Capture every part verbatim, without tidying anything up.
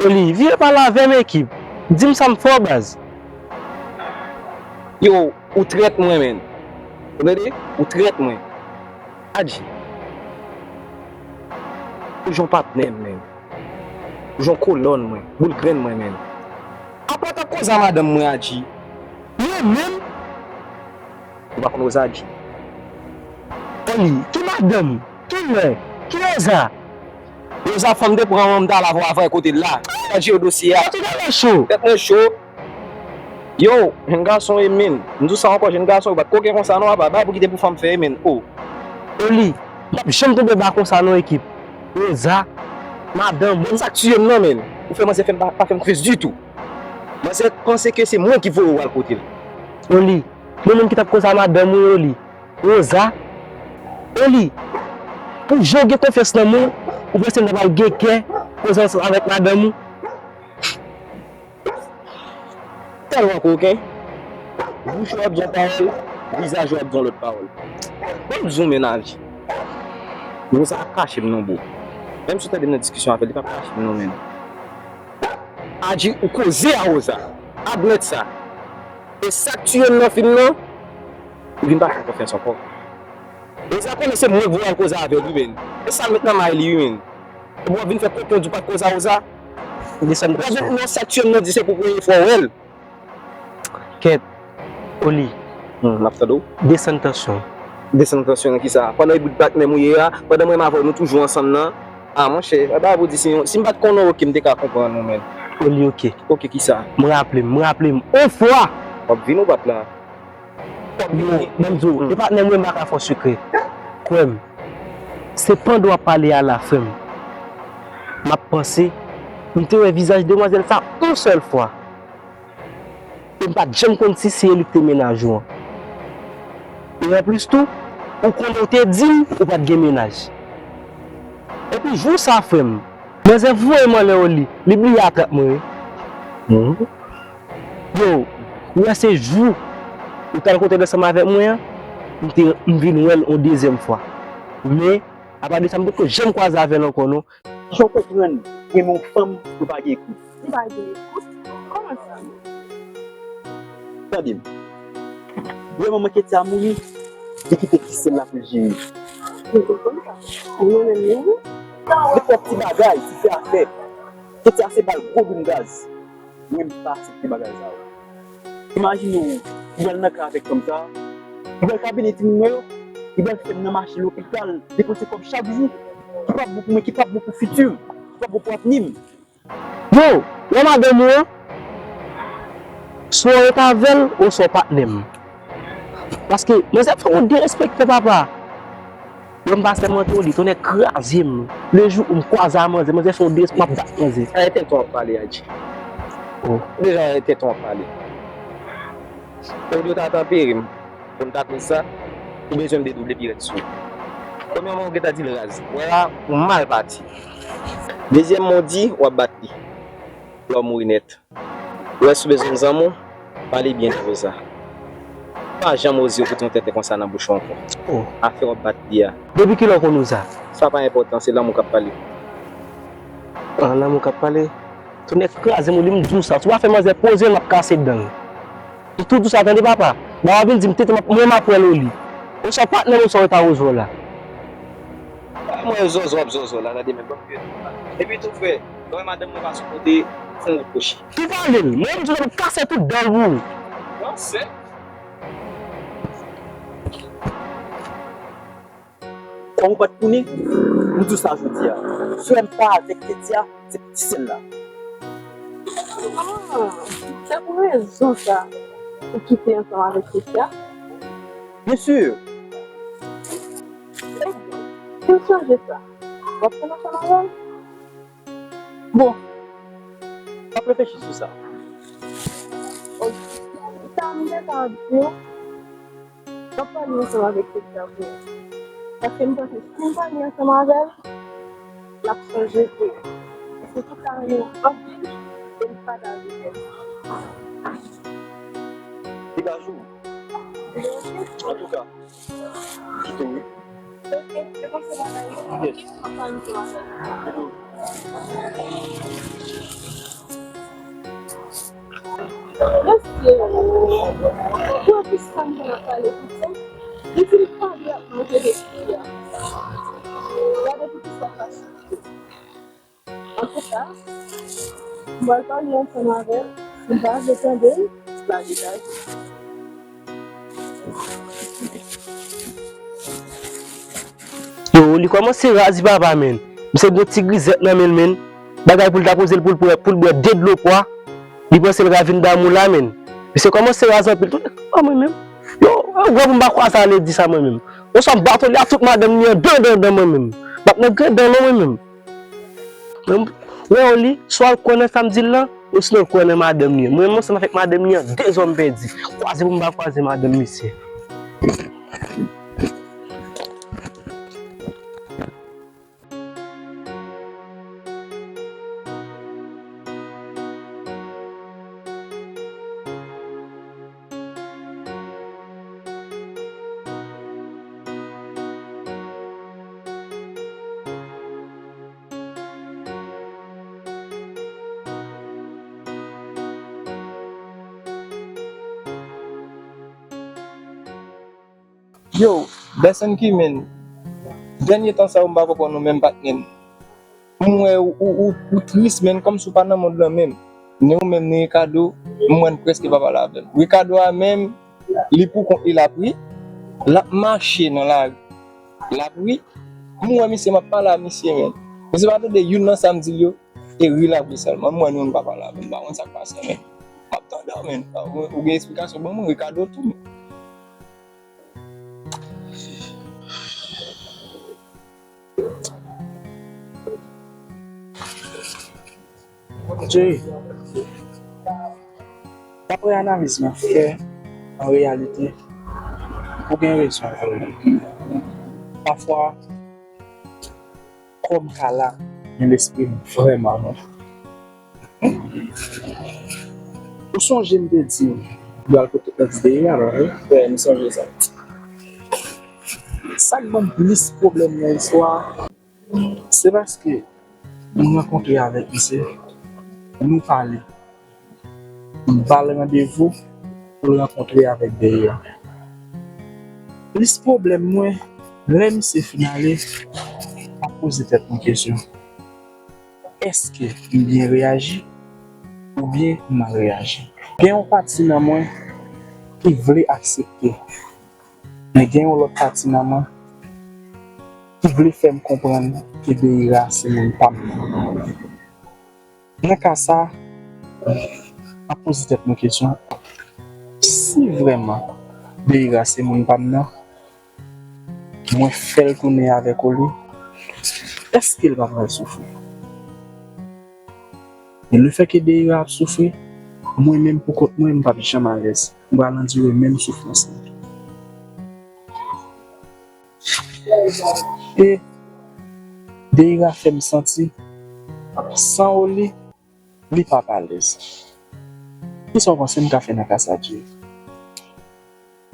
Oli, vire pale avè m, ekip. Di m sa m fè w, baz. Yo, ou trèt mwen, menn. Ou tande? Ou trèt mwen. Adji. Ou jan patnè m, menn. Ou jan kolòn mwen. Boul grenn mwen, menn. Apa t ap koze a madanm mwen, Adji. Mwen menm? Ou pa konn Rosa, Adji? Oli, ki madanm? Kilè? Ki Rosa? Rosa, fanm te pran an, m t al avè w avè kote l la. Sa jere dosye a. Tèt ou genlè cho. Tèt mwen cho. Yo, jenn gason e menn. M di w sa ankò, jenn gason yo pa t koken konsa non, apa. Bay pou kite pou fanm fè e menn. O. Oli, m p ap janm tonbe ba konsa non, ekip. Rosa, madanm ou. Sa k tiye m nan, menn. Ou fè manzè fè m pa, pa fè m fes ditou. Manzè panse ke se mwen ki voye w al kote l. Oli, mwen menm ki t ap koze a madanm ou, Oli. Rosa, Oli, pou jan w gen konfyans nan mwen, ou panse m ta pral gen kè koze ansanm avèk madanm ou? Tèlman koken, bouch ou ap di yon pawòl, vizaj ou ap di yon lòt pawòl. Ban m di w, menn, Adji. Rosa ap kache m non, bro. Menm si w tande m nan diskisyon avè l, li p ap kache m non, menn. Adji, ou koze a Rosa. Admèt sa. E sa k tiye m nan fim nan, ou vin pa fè m konfyans ankò. Rosa konnen se mwen k voye al koze avè l, wi, menn. E sa l met nan may li, wi, menn. Epi w ap vin fè koken, w di w pa t koze a Rosa. Desann tansyon. Non, sa k tiye m nan di se pou premye fwa w wè l. Kèt, Oli. Hmm, m ap tande w. Desann tansyon. Desann tansyon nan kisa? Pandan e bout patnè m ou ye a, pandan mwen menm avè w nou toujou ansanm nan. A, monchè, e bagay pou di si, si m pa t konnen w, oke, m te ka konprann ou, menn. Oli, oke. Oke, kisa? M raple m, m raple m, on fwa! W ap vin ou bat la? Yo, ban m di w, e patnè m, mwen m pa ka fè w sekrè. Kwè m, se pandan w ap pale a la, frè m, m ap panse, m te wè vizaj demwazèl sa yon sèl fwa. E m pa t janm konn si se li ki te mennaj ou an. E anplis tou, ou konnen w te di m ou pa t gen mennaj. Epi jou sa, frè m, manzè voye m anlè Oli, li bliye atrap mwen, wi. Yo, ou wè se jou ou t al kote l ansanm avèk mwen an, m te, m vin wè l yon dezyèm fwa. Men, apa de sa, m potko janm kwaze avè l ankò non. Jan w konprann renmen yon fanm pou pa gen ekout? Li pa gen ekout? Kòman sa? Tande m. Vrèman, manke ti a mouri, li kite ti sè l la pou l jere. Li konn sa. Li renmen m, wi. Gen twòp ti bagay, ti fè afè. Ti sè a se ba l gwo doum gaz. Mwen, m pa aksepte bagay sa yo. Imajine w, li pral nan ka avèk fanm sa, li pral kabine timoun mwen yo, li pral fè m nan mache lopital, depanse kòb chak jou, ki p ap bon pou mwen, ki p ap bon pou fiti m, ki p ap bon pou avni m. Yo, wè madanm ou an, swa w ret avè l, oswa w patnè m. Paske manzè fè yon derespektan, papa. Lè m pa sèmante w li, tonnè kraze m. Le jou ou m kwaze a manzè, manzè fè yon derespektan, m ap bat manzè. Arete tan w ap pale, Adji. Oh. Deja arete tan w ap pale. Olye w ta tanpere m pou n ta koz sa, ou bezwen m dedouble pirèt sou ou. Premyèman, ou gentan di l raz. Wè la, ou mal pati. Dezyèmman, ou di w ap bat li. Lè w mouri nèt. Ou wè, si w bezwen zanmi w, pale byen de Rosa. Pa janm oze pote yon tenten konsa nan bouch ou ankò. Oh. Afè w ap bat li a. Depi kilè w konn Rosa? Sa pa enpòtan, se lanmou k ap pale. Ah, lanmou k ap pale? Tonnè kraze m, ou di m di w sa. Si w pa fè manzè poze l, m ap kase dan l. M tou di w sa, tande, papa. Ba w ap vin di m tenten, m ap, mwen m ap wè l, Oli. Oswa patnè m, oswa w ret a Rozo la. Mwen zòzò ap zòzò la, tande, men ban m vye tou la. Epi tou, frè, lè w wè madanm mwen pa sipòte, fè yon wout kwochi. Tou pale l, mwen m di w m ap kase tout dan l pou ou. Non, sè. Kòm ou pa t konnen, m di w sa jodi a. Frè m pa avèk Ketia, se ti sè l la. Ah, se pou rezon sa ou kite ansanm avèk Ketia? Byen si. Ebyen, si w chanje sa, w ap fè l ansanm avè l? Bon, m ap reflechi sou sa. Ok. Sa m te ka di w, m ap pale ansanm avèk Ketia pou ou. Paske m panse si m pale ansanm avè l, l ap chanje pou ou. Paske Ketia renmen w anpil e li pa ta vle pèdi. Degaj ou. Antouka, kite w wi. Ok, se konsa bagay yo. Yes. M ap pale ansanm avè l. Mesye, pou ki sa m konn ap pale konsa? Li di l pa vle ap manje de fi a. Gade pou ki sa m fache. Antouka, m pral pale ansanm avè l. Si m pa vle tande l, lage kay. Yo, li kòmanse razi papa, menn. Misye gen yon ti grizèt nan men l, menn. Bagay pou l ta poze l pou l bwè, pou l bwè de dlo pwa. Li panse l ka vin damou la, menn. Misye kòmanse razi anpil. Tande, a mwen menm. Yo, granmoun m pa kwaze a lè di sa mwen menm. Oswa m batoli a tout madanm li an dan, dan, dan mwen menm. M ap nan grenn dan non mwen menm. Mwen, mwen wè li, swa l kwè nan sa m di l lan, osinon l kwè nan madanm li an. Mwen menm ansanm avèk madanm li an, de zòm pèdi. Kwaze pou m pa kwaze madanm misye. Yo, Bèsenki, menn. Dènye tan sa yo, m pa konprann ou menm, patnè m. M wè ou, ou, ou, ou tris, menn, kòmsi w pa nan mond lan menm. Ni ou menm, ni Ricardo, m wè n prèske pa pale avè l. Ricardo a menm, li pou kont li l ap ri, l ap mache nan lari, l ap ri. M wè misye, m ap pale a misye, menn. Misye pa tande youn nan sa m di l yo, e ri l ap ri sèlman. M wè nou, nou pa pale avè l, m pa konn sa k pase, menn. M ap tande w, menn. Ou, ou gen esplikasyon ban mwen, Ricardo tou, menn. Jerry, daprè analiz mwen fè, an reyalite, ou gen rezon vre. Pafwa, kò m ka la, men lespri m vrèman non. Ou sonje m te di w, ou al kote Ex Dera, non, wi? Wi, m sonje sa. Sa k ban m plis pwoblèm nan istwa a, se paske m rankontre avèk misye, nou pale. M ba l randevou pou l rankontre avèk Dera. Plis pwoblèm mwen, lè misye fin ale, m ap poze tèt mwen kesyon. Èske m byen reyaji oubyen m mal reyaji? Gen yon pati nan mwen ki vle aksepte, men gen yon lòt pati nan mwen ki vle fè m konprann ke Dera se moun pa m nan. Nan ka sa, m ap poze tèt mwen kesyon, si vrèman Dera se moun pa m nan, mwen fè l tounen avèk Oli, èske l pa pral soufri? E lefètke Dera ap soufri, mwen menm pou kont mwen, m p ap janm alèz. M pral andire menm soufrans lan. E Dera fè m santi, san Oli, li p ap alèz. Kisa w panse m ka fè nan ka sa, Jerry?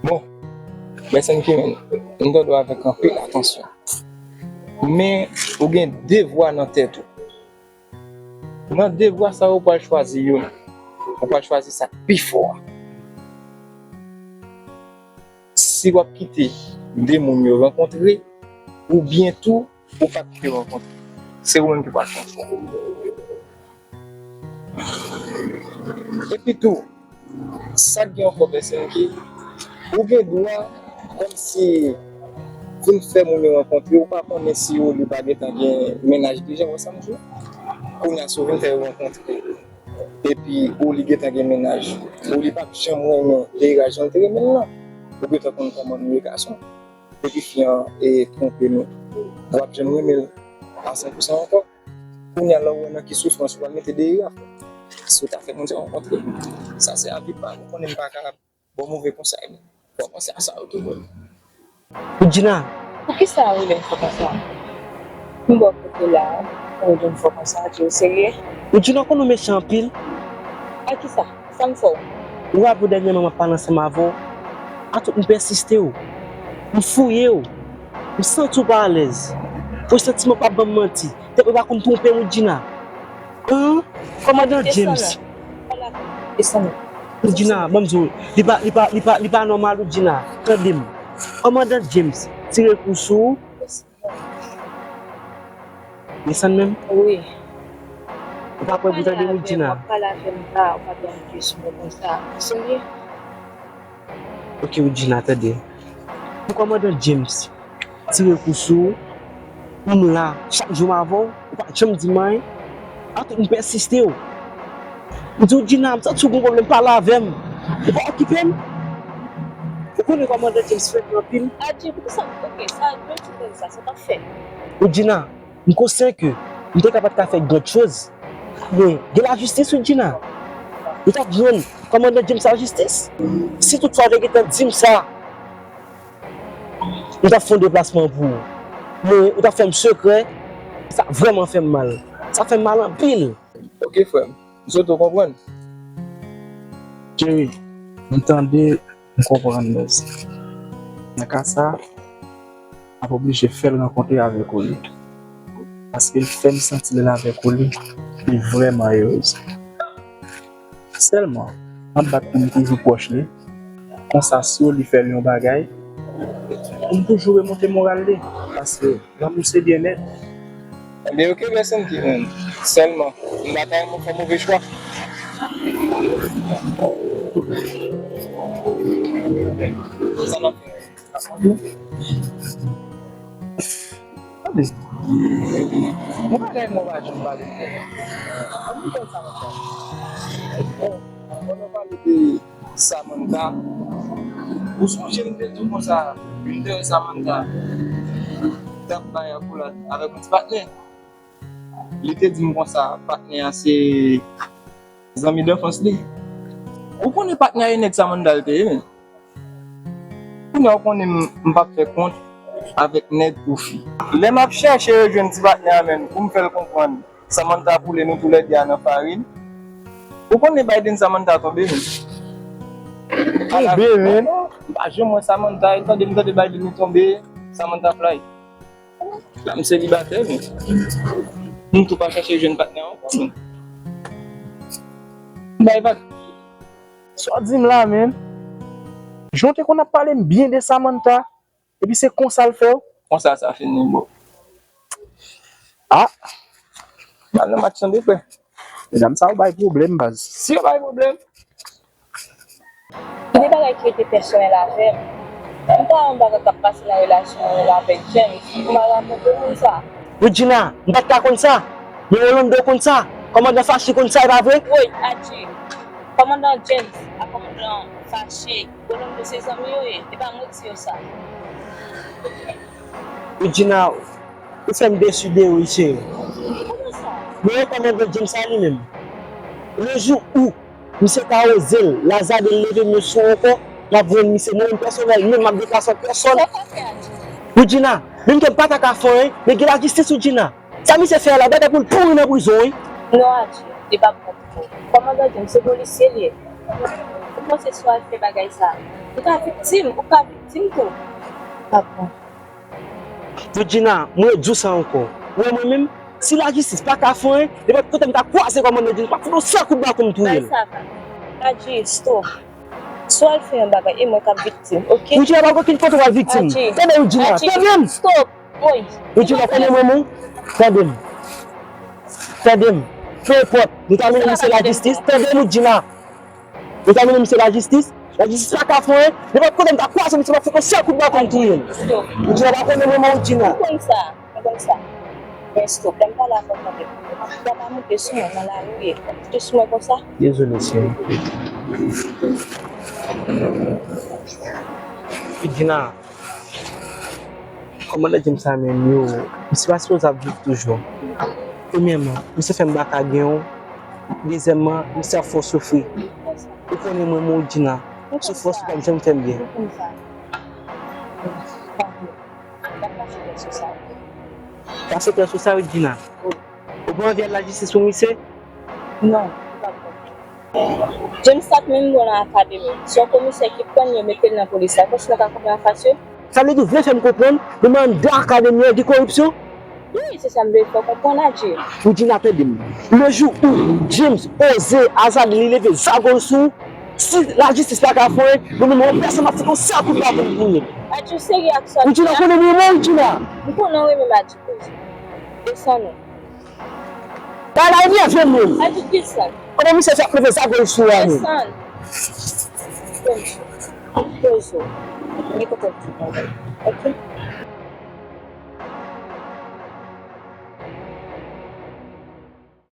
Bon, Bèsenki, m tande w avèk anpil atansyon. Men, ou gen de vwa nan tèt ou. Nan de vwa sa yo, ou pral chwazi youn. Ou pral chwazi sa k pi fò a. Si w ap kite de moun yo rankontre, oubyen tou, ou p ap kite yo rankontre. Se ou menm ki pral fè yon chwa. Epi tou, sa k gen ankò, Bèsenki, ou gen dwa kòmsi vin fè moun yo rankontre, ou pa konnen si Oli pa gentan gen mennaj deja, ou wè sa m di w? Kounye a, si w vin fè yo rankontre, epi Oli gentan gen mennaj, Oli p ap janm renmen Dera jan l te renmen l lan. Ou gentan konn kòman nou ye gason. Epi fi an e twonpe nou. W ap janm renmen l a san pou san ankò. Kounye a la, w wè nan ki soufrans ou pral mete Dera. Si w ta fè moun sa rankontre, sa se avi pa m. Ou konnen m pa ka ba w move konsèy, men fò w panse a sa yo tou, bro. Woodjina. Poukisa w rele m fò konsa? M bò kote la, ou jwenn fò konsa, Jerry, w serye? Woodjina, w konn ou mechan anpil. A kisa? Sa m fè w? Ou raple w dènyèman m ap pale ansanm avè w? Atout m pèsiste w. M fouye w. M santi w pa alèz. Presantiman p ap ban m manti. Tèt mwen pa konn twonpe m, Woodjina. Hein? Kòmandan James. Desann. Desann. Woodjina, ban m di w, li pa, li pa, li pa, li pa nòmal, Woodjina. Tande m. Kòmandan James tire kou sou ou. Desann menm? Wi. Ou pa prè pou tande m, Woodjina? W ap pale avè m, w ap pale avè m pa, w pa pale avè m konsa. Serye? Ok, Woodjina, tande. Pou kòmandan James tire kou sou ou, m la, chak jou m avè w, ou pa janm di m anyen. Atout m pèsiste w. M di w, Woodjina, m santi w gon pwoblèm, pale avè m. Ou pa okipe m. Ou konnen kòmandan James frèt mwen anpil. Adje, poukisa, ok, sa, yon ti pèl sa, sa t ap fè. Woodjina, m konsyan ke m te ka pa t ka fè gran choz, men gen lajistis, Woodjina. Ou t ap jwenn kòmandan James lajistis. Si toutfwa w te gentan di m sa, m t ap fè yon deplasman pou ou. Men ou t ap fè m sekrè, sa vrèman fè m mal. Sa fè m mal anpil. Ok, frè m. M swete w konprann. Cheri, m tande, m konprann, baz. Nan ka sa, m ap oblije fè l rankontre avèk ou li. Paske l fè m santi lè l avèk ou li, li vrèman erez. Sèlman, m ap bat pou m toujou pwòch li. Konsa, si w li fè l yon bagay, pou m toujou remonte moral li. Paske lanmou se byennèt. Ebyen, ok, bèl santi, men sèlman, m pa ta renmen w fè move chwa. Sa n ap fè? Tande. Yon bagay mwen pa janm pale de. Ann nou konn sa mwen fè. Bon, pandan w pale de Samantha, ou sonje m te di w konsa, m te wè Samantha t ap bay akolad avèk yon ti patnè. Li te di m konsa, patnè a se zanmi danfans li. Ou konnen patnè a e nèg Samantha l te ye, men. Kounye a ou konnen m, m p ap fè kont avèk nèg ou fi. Lè m ap chèche rejwenn ti patnè a menm pou m fè l konprann Samantha koule nou toulède a nan farin. Ou konnen Biden Samantha tonbe menm. Tonbe, men. M pa janm wè Samantha, e tande m tande Biden li tonbe, Samantha fly. La m selibatè, men. M tou pa chache jwenn patnè ankò, men. M bay vag. Sa w di m la, menm? Jan w te konn ap pale m byen de Samantha, epi se konsa l fè w? Konsa sa fini, bro. Ah! M al nan match lan de prè. Medam sa yo bay pwoblèm, baz. Si yo bay pwoblèm, Gen de bagay ki rete pèsonèl avè m. M pa wè yon bagay k ap pase nan relasyon mwen avèk James pou m al rakonte moun sa. Woodjina, m pa t ka konn sa. Men Rolando konn sa. Kòmandan Fache konn sa, e pa vre? Woy, adje. Kòmandan James ak kòmandan Fache, Rolando se zanmi yo ye. E pa mwen ki di yo sa. Woodjina, ou fè m desi de ou, cheri. Kòman sa? Men kòmandan James sa li menm. Le jou ou misye ta oze l, lazade l leve men sou ou ankò, m ap jwenn misye mwen menm pèsonèl, menm m ap deplase an pèsòn. Sa w ka fè, Adji? Woodjina, menm ke m pa ta ka fè anyen, men gen lajistis, Woodjina. Sa misye fè a la, bagay pou l pouri nan prizon, wi. Non, Adji, li p ap bon pou ou. Kòmandan James se polisye l ye. Ou panse si w al fè bagay sa, ou ka viktim, ou ka viktim tou. P ap bon. Woodjina, mwen di w sa ankò. Ou wè mwen menm, si lajistis pa ka fè anyen, nenpòt kote m ta kwaze kòmandan James, m ap fout yon sèl kout baton m touye l. Bay sa va. Adji, stop. Si w al fè yon bagay, e mwen k ap viktim, oke? Woodjina, pa gen okenn kote w al viktim. Adji. Tande, Woodjina, Adji, tande m! Stop! Woy. Woodjina, konnen mwen, mwen? Tande m. Tande m. Peu importe, nou ta mennen misye lajistis. Tande m, Woodjina. Yo ta mennen misye lajistis. Lajistis pa ka fè anyen. Nenpòt kote m ta kwaze misye, m ap fout yon sèl kout baton m touye l. Stop. Woodjina pa konnen mwen, mwen Woodjina. Mwen konn sa. Mwen konn sa. Men stop. Lè m pale avè w, tande m. Ou pa ka monte sou mwen nan lari w ye. Monte sou mwen konsa. Dezole, cheri. Woodjina. Kòmandan James sa menm yo, misye pa sipoze ap viv toujou. Premyèman, misye fè m pa ka gen w. Dezyèmman, misye ap fè w soufri. Ou konnen mwen, Woodjina, soufrans ou p ap janm fè m byen. Pase tèt sou sa, Woodjina. Ou pa anvi al lajistis pou misye? Non, li p ap bon. James t ap menm bon nan akademi. Se yon komisè ki pran l, yo mete l nan polis la. Ou panse nou ka kanpe anfas yo? Sa vle di w vle fè m konprann menm anndan akademi an gen koripsyon? Wi, se sa m vle fè w konprann, Adjee. Woudjina, tande m. Le jou ou James oze Azali, li leve zago l sou ou, si lajistis pa ka fè anyen, mwen menm yon pèsonn m ap fè yon sèl kout bafon pou li. Adjee, w serye ak sa? Woudjina, konnen m renmen w, Woudjina. M konnen w renmen m, Adjee, poze. Desann non. Bagay la enerve m menm. Adjee, desann. Konnen misye fèk leve zago l sou ou a menm. Desann. Poze. Poze. Li poko di bagay. Ok?